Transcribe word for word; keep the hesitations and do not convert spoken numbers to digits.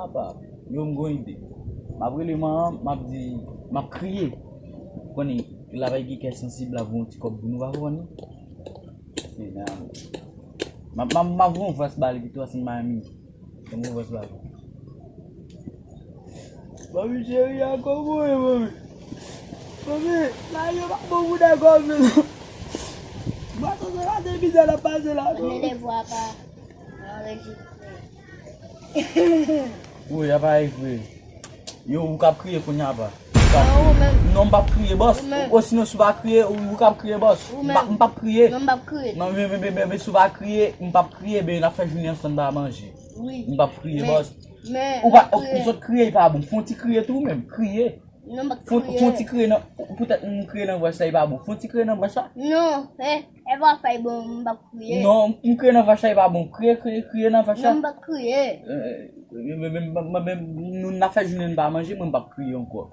Apa, yo m gon ide. M ap rele manman, m ap di, m ap kriye. Konnen, la bay gen kè sansib la voye yon ti kòb pou nou, pa konprann non. M ap, m ap, m ap voye yon vòs ba li pito, se Miami. M ap voye yon vòs ba li. Mami cheri, a kòman w ye, mami? Mami, la yo pa bon pou nèg kòm nou non. Bwason se la de mizè l ap pase la non. Mete vwa pa anrejistre. Wi, apa e vre. Yo, ou k ap kriye kounye a pa. Ou k ap Non, ou menm. Non, m p ap kriye, bòs. Ou menm. Osinon, si w pa kriye, ou, ou k ap kriye, bòs. Ou M p ap, menm. M p ap kriye. Non, m p ap kriye. Non, men, men, men, men, men, si w pa kriye, m p ap kriye, ben, n ap fè jounen ansanm pa manje. Wi. M p ap kriye, Men, bòs. men, Ou pa, m ap ou, ou kriye. sot kriye, e pa bon. Fè yon ti kriye tou, menm. Kriye. Non, m p ap Fè, fè yon kriye. ti kriye nan, poutèt m kriye nan vwès la, e pa bon. Fè yon ti kriye nan vwès la. Non, eh, e pa fè bon, m p ap kriye. Non, m kriye nan vwès la, e pa bon. Kriye, kriye, kriye nan vwès la. Non, m p ap kriye. Eh, men, men, men, men, men, nou n ap fè jounen n pa manje, mwen m p ap kriye ankò.